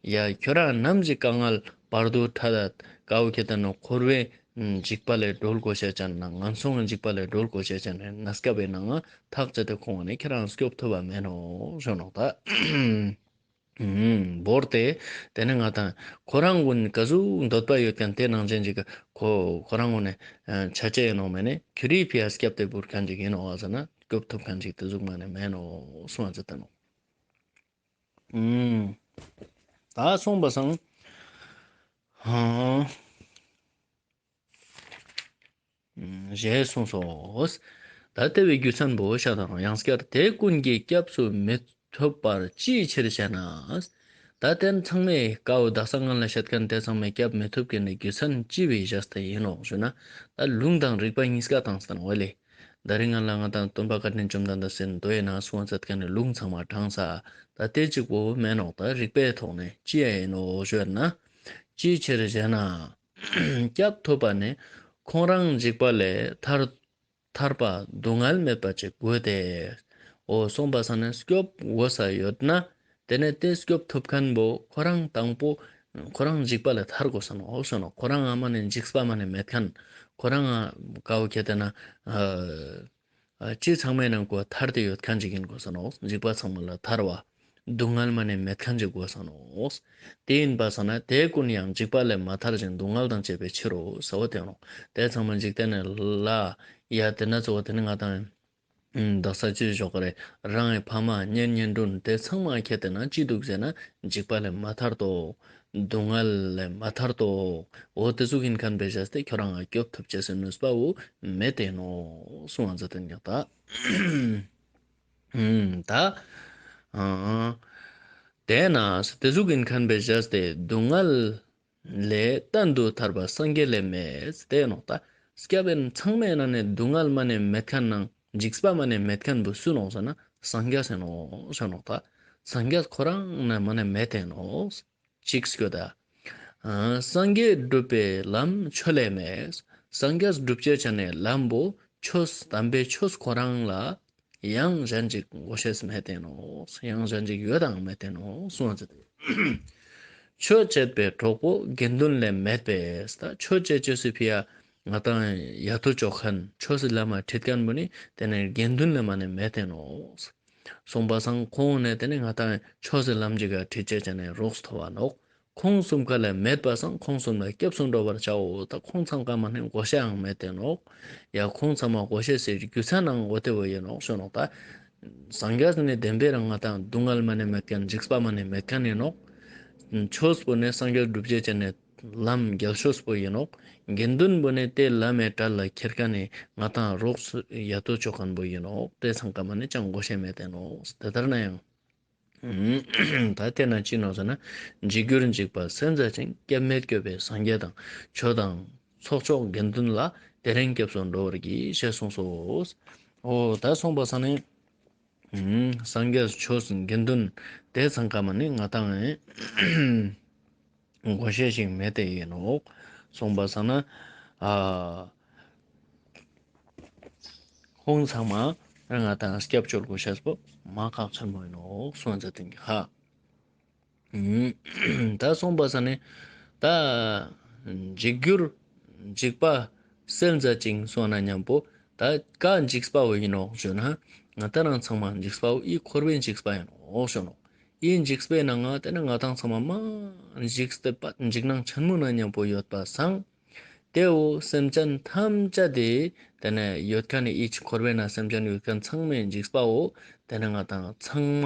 ཡ་ཁྱོད་རང་ནམ་ཞིག་དཀའ་ངལ་བར་དུ་ཐར་ད་ཀ་བོ་ཁེ་དེ་ན་འཁོར་བའི་འཇིགས་པ་ལས་སྒྲོལ་དགོས་ཤེས་ཅན་ན་ངན་སོང་གི་འཇིགས་པ་ལས་སྒྲོལ་དགོས་ཤེས་ཅན་ན་གནས་སྐབས་པའི་ནང་ཐག་བཅད་དེ་ཁོང་ནི་ཁྱེད་རང་སྐྱོབ་ཐུབ་པ་མེན་ནོག་ཞུ་ནོག་ད། ཨུམ། བོར་ཏེ་དེ་ནི་ང་དང་ཁོ་རང་ཀུན་ག་ཟུག་འདོད་པ་ཡོད་མཁན་དེ་ནང་བཞིན་ཅིག་ཁོ་ཁོ་རང་ཀུན་ནི་ཆ་ཅེས་ཡིན་ནོག་མེན་ནི་ཁྱོད་རའི་ཕི་ཡ་སྐྱབས་ཏེ་བོར་མཁན་ཅིག་ཡིན་ནོག་ཟེར་ན་སྐྱོབ་ཐུབ་མཁན་ཅིག་དེ་ཟུག་མ་ནི་མེན་ནོག་གསུངས་པ་མཛད་དེ་ནོག། ཨུམ། ད་གསུངས་པ་སང་། ཧང་། ཞེས་གསུངས་སོ། ད་དེ་བོའི་རྒྱུ་མཚན་པོ་ཤ་དང་ཡང་སྐྱར་དེ་ཀུན་གྱི་སྐྱབས་སུ་མི་ཐུབ་པར་ཅིའི་ཕྱིར་ཞེ་ན། ད་དེ་ཚང་མས་ཀ་བོ་དག་ས་ང་ལ་བཤད་མཁན་དེ་ཚང་མས་སྐྱབས་མི་ཐུབ་མཁན་ནི་རྒྱུ་མཚན་ཅི་བོའི་བཞག་སྟེ་ཡིན་ནོག་ཞུ་ན། ད་ལུང་དང་རིགས་པ་གཉིས་ཀ་དང་སྟན་འོ་ལེ། ད་རིང་ང་ལ་ང་དང་སྟོན་པ་བཀའ་དྲིན་བཅོམ་ལྡན་འདས་སི་མདོ་ཡི་ནང་གསུངས་པ་མཛད་མཁན་ནི་ལུང་ཚང་མ་དྲངས་ས། ད་དེ་གཅིག་པོ་མེན་ནོག། ད་རིགས་པའི་ཐོག་ནས་ཅི་ཡ་ཡིན་ནོག་ཞུ་ན། ཅིའི་ཕྱིར་ཞེ་ན། སྐྱབས་ཐུབ་པ་ནི་ཁོང་རང་འཇིགས་པ་ལས་ཐར་ཐར་པ་སྡུག་བསྔལ་མེད་པ་ཅིག་དགོས་ཏེ། འོ་གསུངས་པ་སང་ནི་སྐྱོབ་དགོས་ས་ཡོད་ན། དེ་ནས་དེ་སྐྱོབ་ཐུབ་མཁན་པོ་ཁོ་རང་དང་པོ་ཁོ་རང་འཇིགས་པ་ལས་ཐར་དགོས་ས་ནོག། འོ་གསུངས་ནོག། ཁོ་རང་ཨ་མ་ནི་འཇིགས་པ་མ་ནི་མེད་མཁན། ཁོ་རང་ཨ་ཀ་བོ་ཁེ་དེ་ན་ཨ་ཅི་ཚང་མའི་ནང་ཀོ་ཐར་ཏེ་ཡོད་མཁན་ཅིག་ཡིན་དགོས་ས་ནོག། འཇིགས་པ་ཚང་མ་ལས་ཐར་བ། སྡུག་བསྔལ་མ་ནི་མེད་མཁན་ཅིག་དགོས་ས་ནོག། དེ་ཡིན་པ་སང་ན་དེ་ཀུན་ཡང་འཇིགས་པ་ལས་མ་ཐར་ཞིང་སྡུག་བསྔལ་དང་བཅས་པའི་ཕྱིར་རོ་ཟེར་བ་དེ་ནོག། དེ་ཚང་མ་འཇིག་རྟེན་ནི་ལ་ཡ་དེ་ན་གཙོ་བོ་དེ་ནི་ང་དང་དག་ས་ཅི་ཞོག་གི་རེད། རང་གི་ཕ་མ་གཉེན་ཉེ་འབྲུ་དེ་ཚང་མ་ཁེ་དེ་ན་ཅི་འདུག་ཟེར་ན་འཇིགས་པ་ལས་མ་ཐར་ཏོ། སྡུག་བསྔལ་ལས་མ་ཐར་ཏོ། འོ་དེ་ཟུག་ཡིན་མཁན་པའི་བྱས་ཏེ་ཁྱོད་རང་ང་སྐྱོབ་ཐུབ་ཅེས་སི་ནུས་པ་བོ་མེད་དེ་ནོག་གསུངས་པ་མཛད་དེ་ཉག་ད། ཨུམ། ད། ཨ། དེས་ན་དེ་ཟུག་ཡིན་མཁན་པའི་བྱས་ཏེ་སྡུག་བསྔལ་ལས་གཏན་དུ་ཐར་པ་སངས་རྒྱས་ལས་མེད་དེ་ནོག། ད་སྐྱབས་ཡིན་ཚང་མའི་ནང་ནས་སྡུག་བསྔལ་མ་ནས་མེད་མཁན་ནང་འཇིགས་པ་མ་ནས་མེད་མཁན་པོ་སུ་ནོག་ཟེར་ན་སངས་རྒྱས་ཡིན་ནོག་ཟེར་ནོག། ད་སངས་རྒྱས་ཁོ་རང་ནས་མ་ནས་མེད་དེ་ནོག། ཅིག་སྐྱོད་ད། ཨ། སངས་རྒྱས་སྒྲུབ་པའི་ལམ་ཆོས་ལས་མེད། སངས་རྒྱས་སྒྲུབ་བྱེད་ཆ་ནས་ལམ་པོ་ཆོས་དམ་པའི་ཆོས་ཁོ་རང་ལ་ཡང་གཞན་ཅིག་དགོས་ཤེས་མེད་དེ་ནོག། ཡང་གཞན་ཅིག་ཡོད་དང་མེད་དེ་ནོག་གསུངས་པ་མཛད་དེ། ཆོས་བྱེད་པའི་གྲོགས་པོ་དགེ་འདུན་ལས་མེད་པས། ད་ཆོས་བྱེད་ཅེས་སི་ཕི་ཡ་ང་དང་ཡ་ཐུ་ཅོག་མཁན་ཆོས་སི་ལམ་མ་ཁྲིད་མཁན་པོ་ནི་དེ་ནི་དགེ་འདུན་ལས་མ་ནི་མེད་དེ་ནོག། གསུངས་པ་སང་ཁོང་ནས་དེ་ནི་ང་དང་ཆོས་སི་ལམ་ཅིག་ག་ཁྲིད་བྱེད་ཆ་ནས་རོགས་ཐོབ་བ་ནོག། ཁོང་གསུམ་ཀ་ལས་མེད་པ་སང་ཁོང་གསུམ་ལ་སྐྱབས་སུ་འགྲོ་བར་བྱའོ། ད་ཁོང་ཚང་ཀ་མ་ནི་དགོས་ཤེས་ཡང་མེད་དེ་ནོག། ཡ་ཁོང་ཚང་མ་དགོས་ཤེས་སི་རྒྱུ་མཚན་ནང་འོ་དེ་བོ་ཡིན་ནོག་ཞུ་ནོག། ད་སངས་རྒྱས་ནི་བདེན་པའི་རང་ང་དང་སྡུག་བསྔལ་མ་ནི་མེད་མཁན་འཇིགས་པ་མ་ནི་མེད་མཁན་ཡིན་ནོག། ཆོས་པོ་ནི་སངས་རྒྱས་སྒྲུབ་བྱེད་ཆ་ནས་ ལམ་རྒྱལ་ཤོས་པོ་ཡིན་ནོག། དགེ་འདུན་པོ་ནི་དེ་ལམ་མེ་གྲལ་ལ་ཁྱེར་ཁན་ནི་ང་ཏང་རོགས་ཡ་ཏོ་ཅོ་ཁན་པོ་ཡིན་ནོག། དེ་ཚང་ཀ་མ་ནི་ཅང་གོ་ཤེས་མེད་དེ་ནོག། དེ་ལྟར་ན་ཡང་། ད་དེ་ན་ཅི་ནོག་ཟེར་ན། འཇིགས་གྱུར་འཇིགས་པ་སེལ་མཛད་ཅིང་། སྐྱབས་མེད་སྐྱོབ་པའི་སངས་རྒྱས་དང་། ཆོས་དང་ཚོགས་མཆོག་དགེ་འདུན་ལ། དེ་རིང་སྐྱབས་སུ་འགྲོ་བར་བགྱི། ཞེས་གསུངས་སོ། འོ་ད་གསུངས་པ་སང་ནི། སངས་རྒྱས་ཆོས་དགེ་འདུན་དེ་ཚང་ཀ་མ་ནི་ང་ཏང་ངི་གོ་ཤེས་ཤིག་མེད་དེ་ཡིན་ནོག། གསུངས་པ་སང་ན། ཨ་ཁོང་ཚང་མ་ང་ཏང་སྐྱབས་བཅོལ་གོ་ཤེས་པོ་མ་ཁག་ཆེན་མོ་ཡིན་ནོག་གསུངས་ཟེར་ཏེ་ཧ། ད་གསུངས་པ་སང་ནི་ད་འཇིགས་གྱུར་འཇིགས་པ་སེལ་མཛད་ཅིང་གསུངས་ན་མཉམ་པོ་ད་ཀ་འཇིགས་པ་བོ་ཡིན་ནོག་ཞུ་ན། ང་ཏང་རང་ཚང་མ་འཇིགས་པ་བོ་ཨི་འཁོར་བའི་འཇིགས་པ་ཡིན་ནོག་ཞུ་ནོག། ཨི་འཇིགས་པའི་ནང་ང་དེ་ནི་ང་ཏང་ཚང་མ་མ་འཇིགས་ཏེ་པ་འཇིགས་སྣང་ཆེན་མོ་ན་མཉམ་པོ་ཡོད་པ་སང་། དེ་བོ་སེམས་ཅན་ཐམས་ཅད་དེ་དེ་ནི་ཡོད་ཁན་ནི་ཨི་འཁོར་བའི་ནང་སེམས་ཅན་ཡོད་ཁན་ཚང་མའི་འཇིགས་པ་བོ་དེ་ནི་ང་ཏང་ཚང་མ་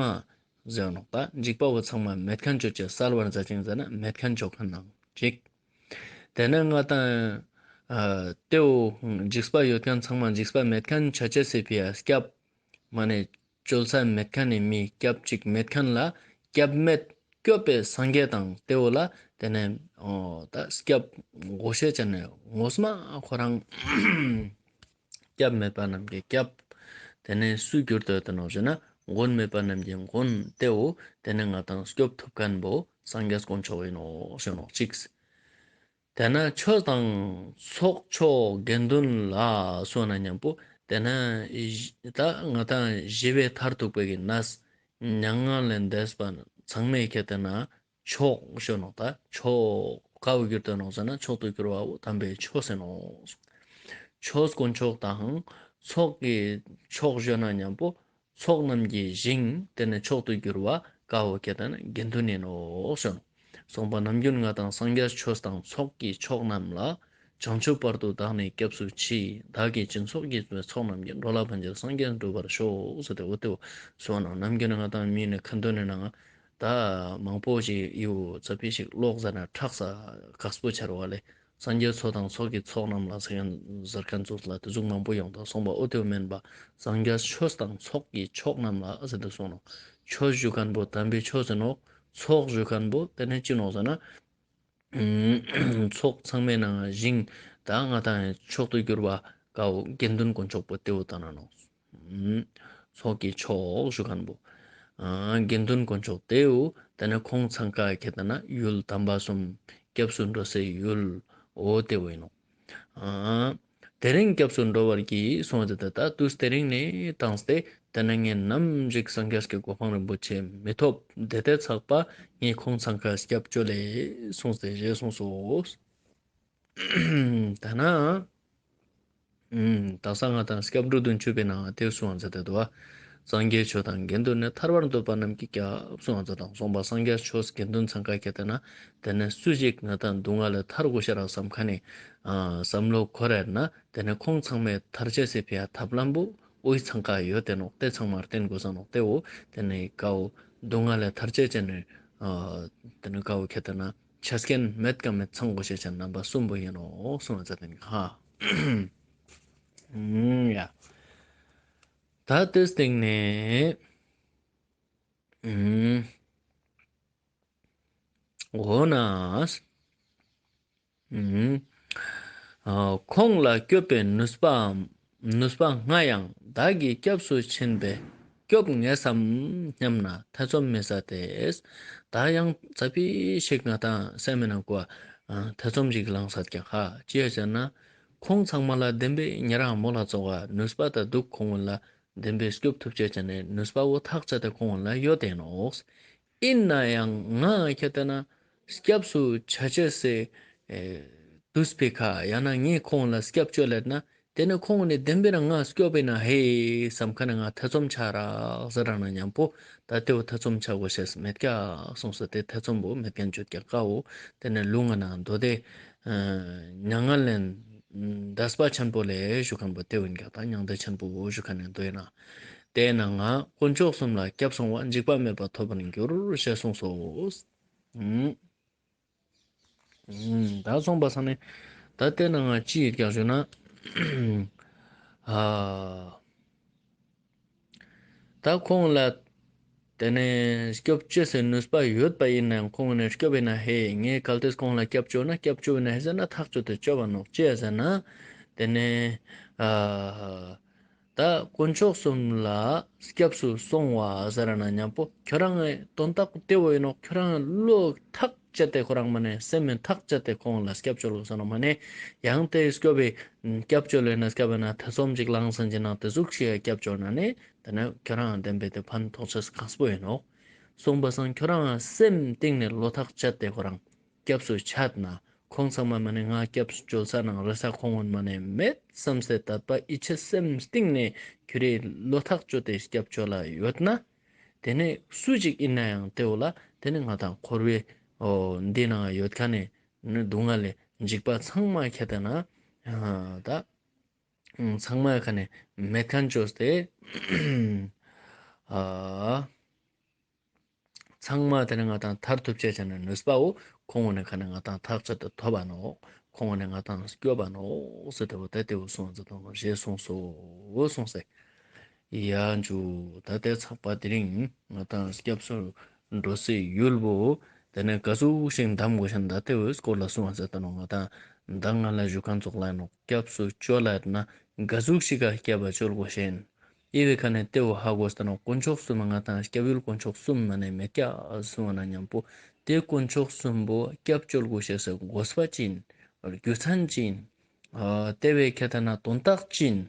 ཟེར་ནོག། ད་འཇིགས་པ་བོ་ཚང་མ་མེད་ཁན་ཅོ་ཅེས་སེལ་བར་མཛད་ཅིང་ཟེར་ན་མེད་ཁན་ཅོ་ཁན་ནང་ཅིག། དེ་ནས་ང་ཏང་ཨ་དེ་བོ་འཇིགས་པ་ཡོད་ཁན་ཚང་མ་འཇིགས་པ་མེད་ཁན་ཆ་ཅེས་སི་ཕི་ཡ་སྐྱབས་མ་ནེ་བཅོལ་ས་མེད་ཁན་ནི་མི་སྐྱབས་ཅིག་མེད་ཁན་ལ་སྐྱབས་མེད་སྐྱོབ་པའི་སངས་རྒྱས་དང་དེ་བོ་ལ་དེ་ནས་ཨོ་ད་སྐྱབས་གོ་ཤེས་ཅན་ནི་ངོ་མ་ཁོ་རང་སྐྱབས་མེད་པ་རྣམས་ཀྱི་སྐྱབས། དེ་ནས་སུ་གྱུར་ཏེ་ཡོད་དེ་ནོག་ཞེ་ན་མགོན་མེད་པ་རྣམས་ཀྱི་མགོན་དེ་བོ་དེ་ནས་ང་ཏང་སྐྱོབ་ཐུབ་ཁན་བོ་སངས་རྒྱས་དཀོན་མཆོག་ཡིན་ནོག་ཞེ་ནོག་ཅིག། དེ་ན་ཆོས་དང་ཚོགས་མཆོག་དགེ་འདུན་ལ་གསུངས་ན་མཉམ་པོ་དེ་ན་ད་ང་ཏང་ཞི་བའི་མཐར་ཐུག་པའི་གི་གནས་མྱ་ངན་ལས་འདས་པ་ཚང་མའི་ཁྱད་དེ་ན་མཆོག་ཞུ་ནོག། ད་མཆོག་ག་བོ་གྱུར་ཏེ་ནོག་ཟེར་ན་མཆོག་ཏུ་གྱུར་བ་བོ་དམ་པའི་ཆོས་ཟེར་ནོག། ཆོས་དཀོན་མཆོག་དང་ཚོགས་ཀྱི་མཆོག་ཞུ་ན་མཉམ་པོ་ཚོགས་རྣམས་ཀྱི་ཞིང་དེ་ནི་མཆོག་ཏུ་གྱུར་བ་ག་བོ་ཁྱད་དེ་ན་དགེ་འདུན་ཡིན་ནོག་ཞུ་ནོག། གསུངས་པ་ནམ་རྒྱུན་ང་ཏང་སངས་རྒྱས་ཆོས་དང་ཚོགས་ཀྱི་མཆོག་རྣམས་ལ། བྱང་ཆུབ་བར་དུ་བདག་ནི་སྐྱབས་སུ་མཆི། བདག་གིས་སྦྱིན་སོགས་ཀྱིས་ཚོགས་རྣམས་ཀྱི། འགྲོ་ལ་ཕན་ཕྱིར་སངས་རྒྱས་འགྲུབ་པར་ཤོག། ཟེར་ཏེ་འོ་དེ་བོ་གསུངས་ནོག། ནམ་རྒྱུན་ང་ཏང་མི་ནི་ཁ་འདོན་ནི་ནང་ད་མང་པོ་ཞིག་ཡོད་ཙ་པིག་ཞིག་ཀློག་ཟ་ན་ཁྲག་ས་ཁག་པོ་ཆར་བ་ལས། སངས་རྒྱས་ཆོས་དང་ཚོགས་ཀྱི་མཆོག་རྣམས་ལ་ཟེར་ཁན་ཟེར་ཁན་ཚོགས་ལ་དེ་ཟུག་མང་པོ་ཡོང་དང་གསུངས་པ་འོ་དེ་བོ་མེན་པ། སངས་རྒྱས་ཆོས་དང་ཚོགས་ཀྱི་མཆོག་རྣམས་ལ་ཟེར་ཏེ་གསུངས་ནོག། ཆོས་ཞུ་ཁན་བོ་དམ་པའི་ཆོས་ཟེར་ནོག། ཚོགས་ཞུ་ཁན་བོ་དེ་ནི་ཅི་ནོག་ཟེར་ན། ཚོགས་ཚང་མའི་ནང་ཞིང་ད་ང་ཏང་མཆོག་ཏུ་གྱུར་བ་ག་བོ་དགེ་འདུན་དཀོན་མཆོག་པོ་དེ་བོ་ད་ན་ནོག། ཚོགས་ཀྱི་མཆོག་ཞུ་ཁན་བོ། ཨ་དགེ་འདུན་དཀོན་མཆོག་དེ་བོ་དེ་ནས་ཁོང་ཚང་ཀ་ཁྱད་དེ་ན་ཡུལ་དམ་པ་གསུམ་སྐྱབས་སུ་འགྲོ་སའི་ཡུལ་འོ་དེ་བོ་ཡིན་ནོག། ཨ་དེ་རིང་སྐྱབས་སུ་འགྲོ་བར་བགྱི་གསུངས་ཏེ་ད་དུས་དེ་རིང་ནས་བཏང་སྟེ་དེ་ནས་ངས་ནམ་ཞིག་སངས་རྒྱས་ཀྱི་གོ་འཕང་རིན་པོ་ཆེ་མི་ཐོབ་དེ་དེ་ཚག་པ་ངས་ཁོང་ཚང་ཀ་སྐྱབས་བཅོལ་ལེ་གསུངས་ཏེ་ཞེས་གསུངས་སོ། ད་ན། ཨུམ། དག་ས་ང་ཏང་སྐྱབས་འགྲོ་བདུན་ཅུ་པའི་ནང་དེ་གསུངས་ས་མཛད་དེ་འདུག་བ། སངས་རྒྱས་ཆོས་དང་དགེ་འདུན་ནི། ཐར་པར་འདོད་པ་རྣམས་ཀྱི་སྐྱབས་གསུངས་ས་མཛད་དང་གསུངས་པ་སངས་རྒྱས་ཆོས་དགེ་འདུན་ཚང་ཀ་ཁྱད་དེ་ན། དེ་ནས་སུ་ཞིག་ང་ཏང་སྡུག་བསྔལ་ལས་ཐར་དགོས་ཤེས་རག་བསམ་ཁན་ནི་ཨ་བསམ་བློ་འཁོར་རེད་ན། དེ་ནས་ཁོང་ཚང་མས་ཐར་ཅེས་སི་ཕི་ཡ་ཐབས་ལམ་བོ་འོ་ཚང་ཀ་ཡོད་དེ་ནོག། དེ་ཚང་མར་བརྟེན་དགོས་ས་ནོག། དེ་བོ་དེ་ནས་ཀ་བོ་སྡུག་བསྔལ་ལས་ཐར་ཅེས་ཅན་ནི་ཨ་དེ་ནས་ཀ་བོ་ཁྱད་དེ་ན། ཆ་རྐྱེན་མེད་ཀ་མེད་ཚང་དགོས་ཤེས་ཅན་རྣམ་པ་གསུམ་པོ་ཡིན་ནོག་གསུངས་ས་མཛད་དེ་ནོག། ཧ། ཨུམ། ཡ། ད་དེའི་སྟེང་ནས། ཨུམ། འོ་ན། ཨུམ། ཨ་ཁོང་ལ་སྐྱོབ་པའི་ནུས་པའམ། ནུས་པ་མངའ་ཡང་བདག་གིས་སྐྱབས་སུ་ཕྱིན་པས་སྐྱོབ་ངེས་སམ་སྙམ་ན་ཐེ་ཚོམ་མི་ཟ་སྟེ། ད་ཡང་ཙ་པིག་ཞིག་ང་ཏང་སེམས་མི་ནང་ཀ་ཨ་ཐེ་ཚོམ་ཞིག་ལངས་ས་ཀྱང་ཧ། ཅི་ཡ་ཟེར་ན། ཁོང་ཚང་མ་ལ་བདེན་པའི་ཉེ་རང་མོལ་ལ་ཙོགས་ནུས་པ་ད་འདུག། ཁོང་ལ་བདེན་པའི་སྐྱོབ་ཐུབ་ཅེས་ཅན་ནི་ནུས་པ་བོ་ཐག་ཆད་དེ་ཁོང་ལ་ཡོད་དེ་ནོག། ཡིན་ན་ཡང་ང་ཁྱད་དེ་ན་སྐྱབས་སུ་ཆ་ཅེས་སི་ཨེ་དུས་པའི་ཁ་ཡང་ན་ངས་ཁོང་ལ་སྐྱབས་བཅོལ་ལེད་ན། དེ་ནས་ཁོང་ནི་བདེན་པའི་རང་ང་སྐྱོབ་པའི་ན་ཧེ་བསམ་ཁ་ན་ང་ཐེ་ཚོམ་ཆ་རག་ཟེར་རང་ན་མཉམ་པོ་ད་དེ་བོ་ཐེ་ཚོམ་ཆ་དགོས་ཤེས་མེད་ཀྱག་གསུངས་སོ། དེ་ཐེ་ཚོམ་བོ་མེད་ཁན་བཅོ་ཀྱག་ཀ་བོ་དེ་ནས་ལུང་ང་ན་མདོ་སྡེ་མྱ་ངན་ལས་འདས་པ་ཆེན་པོ་ལས་ཞུ་ཁན་བོ་དེ་བོ་ཡིན་ཀྱག། ད་མྱང་འདས་ཆེན་པོ་བོ་ཞུ་ཁན་ནི་མདོ་ཡིན་ན། དེ་ན་ང་དཀོན་མཆོག་གསུམ་ལ་སྐྱབས་སོང་བ། འཇིགས་པ་མེད་པ་ཐོབ་པར་འགྱུར་ཞེས་གསུངས་སོ། ཨུམ། ད་སོང་པ་སང་ནི་ད་དེ་ནང་ང་ཅི་ཡོད་ཀྱག་ཞུ་ན། ཨ། ད་ཁོང་ལ་དེ་ནས་སྐྱོབ་ཅེས་སི་ནུས་པ་ཡོད་པ་ཡིན་ནའང་ཁོང་ནས་སྐྱོབ་ཡིན་ན་ཧེ་ངས་གལ་ཏེ་ཁོང་ལ་སྐྱབས་བཅོལ་ན་སྐྱབས་བཅོལ་ཡིན་ན་ཧེ་ཟེར་ན་ཐག་ཆོད་དེ་སྐྱོབ་པ་ནོག་ཅི་ཡ་ཟེར་ན། དེ་ནས་ཨ། ད་དཀོན་མཆོག་གསུམ་ལ་སྐྱབས་སུ་སོང་བ་ཟེར་ན་མཉམ་པོ་ཁྱོད་རང་ངི་དོན་དག་དེ་བོ་ཡིན་ནོག་ཁྱོད་རང་ངི་བློ་ཐག་བཅད་དེ་ཁོ་རང་མ་ནས་སེམས་མེད་ཐག་བཅད་དེ་ཁོང་ལ་སྐྱབས་བཅོལ་དགོས་ས་ནོག་མ་ནས་ཡང་དེ་སྐྱོབ་པའི་སྐྱབས་བཅོལ་ཡིན་ན་སྐྱབས་ཡིན་ན་ཐེ་ཚོམ་ཅིག་ལངས་སན་ཅི་ན་དེ་ཟུག་ཞིག་སྐྱབས་བཅོལ་ན་ནི་དེ་ནས་ཁྱོད་རང་བདེན་པའི་དེ་ཕན་ཐོགས་ཆེས་ཁག་པོ་ཡིན་ནོག་སོང་པ་སང་ཁྱོད་རང་སེམས་གཏིང་ནས་བློ་ཐག་བཅད་དེ་ཁོ་རང་སྐྱབས་སུ་ཆ་ན་ཁོང་ཚང་མ་མ་ནས་ང་སྐྱབས་སུ་བཅོལ་ས་ནང་རེ་ས་ཁོང་ངོ་མ་ནས་མེད་བསམ་སྟེ་དད་པ་ཡིད་ཆེས་སེམས་གཏིང་ནས་ཁྱོད་རེ་བློ་ཐག་བཅད་དེ་སྐྱབས་བཅོལ་ལ་ཡོད་ན། དེ་ནས་སུ་ཅིག་ཡིན་ན་ཡང་དེ་བོ་ལ་དེ་ནས་ང་དང་འཁོར་བའི་འོ་འདི་ནང་ཡོད་མཁན་ནི་སྡུག་བསྔལ་ལས་འཇིགས་པ་ཚང་མ་ཁྱེར་ཏེ་ན་ད་ཚང་མ་ཁ་ནས་མེད་མཁན་བཅོས་ཏེ་ཨ། ཚང་མ་དེ་ནས་ང་དང་ཐར་ཐུབ་ཅེས་ཅན་ནི་ནུས་པ་བོ་ཁོང་ངོ་ནས་ཁ་ནས་ང་དང་ཐག་ཆོད་དུ་ཐོབ་པ་ནོག་ཁོང་ངོ་ནས་ང་དང་སྐྱོབ་པ་ནོག་ཟེར་ཏེ་བོ་ད་དེ་བོ་གསུངས་ཟེར་དང་ཞེས་གསུངས་སོ་གསུངས་སེ། ཡ་འཇུ་ད་དེ་ཚགས་པ་དེ་རིང་ང་དང་སྐྱབས་སུ་འགྲོ་སའི་ཡུལ་བོ་དེ་ནས་ག་ཟུག་ཞིག་འདམ་དགོས་ཤེས་ད་དེ་བོའི་སྐོར་ལ་གསུངས་ཟེར་དང་ང་དང་ད་ང་ལ་ཞུ་མཁན་ཚོགས་ལ་ནོག་སྐྱབས་སུ་བཅོལ་ལ་ན་ག་ཟུག་ཞིག་ག་སྐྱབས་པ་བཅོལ་དགོས་ཤེས། ཨི་བེ་ཁ་ནས་ཏེ་བོ་ཧ་གོ་སྟེ་ནོག་དཀོན་མཆོག་གསུམ་ང་དང་སྐྱབས་ཡུལ་དཀོན་མཆོག་གསུམ་མ་ནས་མེད་ཀྱག་གསུངས་པ་ན་མཉམ་པོ་ཏེ་དཀོན་མཆོག་གསུམ་པོ་སྐྱབས་བཅོལ་དགོས་ཤེས་སི་དགོས་པ་ཅི་ཡིན། རྒྱུ་མཚན་ཅི་ཡིན། ཨ་ཏེ་བོའི་ཁ་ཐ་ན་དོན་དག་ཅི་ཡིན།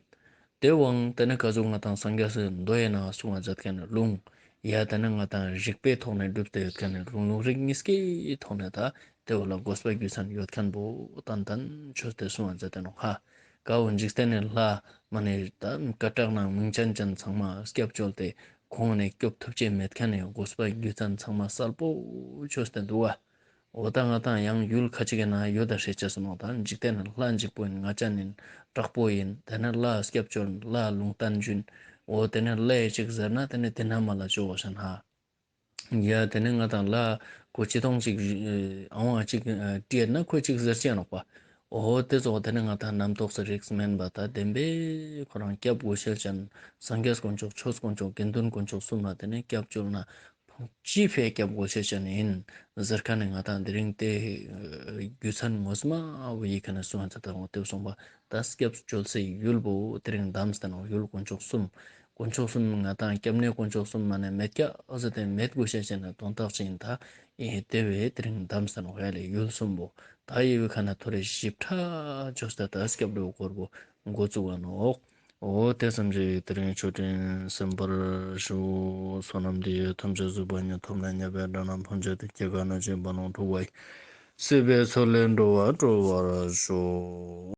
ཏེ་བོའང་ཏེ་ནེ་ག་ཟུག་ང་དང་སངས་རྒྱས་སི་མདོ་ཡི་ནང་གསུངས་པ་མཛད་མཁན་ནི་ལུང་། ཡ་ཏེ་ནེ་ང་དང་རིག་པའི་ཐོག་ནས་སྒྲུབ་སྟེ་ཡོད་མཁན་ནི་ལུང་ལུང་རིགས་གཉིས་ཀའི་ཐོག་ནས་ད་ཏེ་བོ་ལ་དགོས་པ་རྒྱུ་མཚན་ཡོད་མཁན་པོ་ཏན་ཏན་ཆོས་ཏེ་གསུངས་པ་མཛད་དེ་ནོག་ཧ། ཀ་བོ་འཇིག་རྟེན་ནི་ལྷ་མ་ནེ་ད་སྐད་གྲགས་ནང་མིང་ཅན་ཅན་ཚང་མ་སྐྱབས་བཅོལ་ཏེ་ཁོང་ནེ་སྐྱོབ་ཐུབ་ཅེས་མེད་མཁན་ནི་དགོས་པ་རྒྱུ་མཚན་ཚང་མ་གསལ་པོ་ཆོས་ཏེ་འདུག་བ། འོ་ད་ང་དང་ཡང་ཡུལ་ཁ་ཅིག་གི་ནང་ཡོད་ད་ཧྲེ་ཅེས་སོང་ནོག་ད་འཇིག་རྟེན་ནི་ལྷ་འཇིགས་པོ་ཡིན། ང་ཅན་ཡིན། དྲག་པོ་ཡིན། ཏེ་ནེ་ལྷ་སྐྱབས་བཅོལ། ལྷ་ལུང་བསྟན་བྱིན། འོ་ཏེ་ནེ་ལྷ་ཡི་ཅིག་ཟེར་ན་ཏེ་ནེ་ཏེ་ན་མ་ལ་ཅོ་བ་ཤན་ཧ། ཡ་ཏེ་ནེ་ང་དང་ལྷ་ཁོ་ཅི་ཐོང་ཅིག་ཨ་ཝང་ཅིག་ཨ་ཏེ་ན་ཁོ་ཅིག་ཟེར་ཅེས་ནོག་པ། འོ་ཏེ་ཙོགས་ཏེ་ནེ་ང་དང་རྣམ་རྟོག་སི་རིགས་མེན་པ་ད་བདེན་པའི་ཁོ་རང་སྐྱབས་དགོས་ཤེས་ཅན་སངས་རྒྱས་དཀོན་མཆོག་ཆོས་དཀོན་མཆོག་དགེ་འདུན་དཀོན་མཆོག་གསུམ་ལ་ཏེ་ནེ་སྐྱབས་བཅོལ་ན་ཕོངས་ཅི་ཕིའ་སྐྱབས་དགོས་ཤེས་ཅན་ཡིན་ཟེར་མཁན་ནི་ང་དང་དེ་རིང་ཏེ་རྒྱུ་མཚན་ངོ་མ་བོ་ཡི་ཁ་ནེ་གསུངས་ཚེ་ད་འོ་ཏེ་གསུངས་པ་ད་སྐྱབས་བཅོལ་སའི་ཡུལ་བོ་དེ་རིང་བདམས་ཏེ་ནོག་ཡུལ་དཀོན་མཆོག་གསུམ། དཀོན་མཆོག་གསུམ་ང་དང་སྐྱབས་གནས་དཀོན་མཆོག་གསུམ་མ་ནེ་མེད་ཀྱག་ཟེར་ཏེ་མེད་དགོས་ཤེས་ཅན་ནི་དོན་དག་ཅི་ཡིན་ད་ཨེ་ཏེ་བོའི་དེ་རིང་བདམས་ཏེ་ནོག་ཡ་ལེ་ཡུལ་གསུམ་པོ་ད་ཡི་བོའི་ཁ་ནེ་ཐོ་རེ་ཞིབ་ཕྲ་ཅོས་ཏེ་ད་སྐྱབས་འགྲོའི་སྐོར་བོ་འགོ་བཙུགས་པ་ནོག་འོ་ཏེ་ཙམ་གྱིས་དེ་རིང་ཆོས་འབྲེལ་གསན་པར་ཞུ། བསོད་ནམས་འདི་ཡིས་ཐམས་ཅད་གཟིགས་པ་ཉིད། ཐོབ་ནས་ཉེས་པའི་དགྲ་རྣམས་ཕམ་བྱས་ཏེ། སྐྱེ་རྒ་ན་འཆིའི་རྦ་ཀློང་འཁྲུགས་པ་ཡི། སྲིད་པའི་མཚོ་ལས་འགྲོ་བ་སྒྲོལ་བར་ཤོག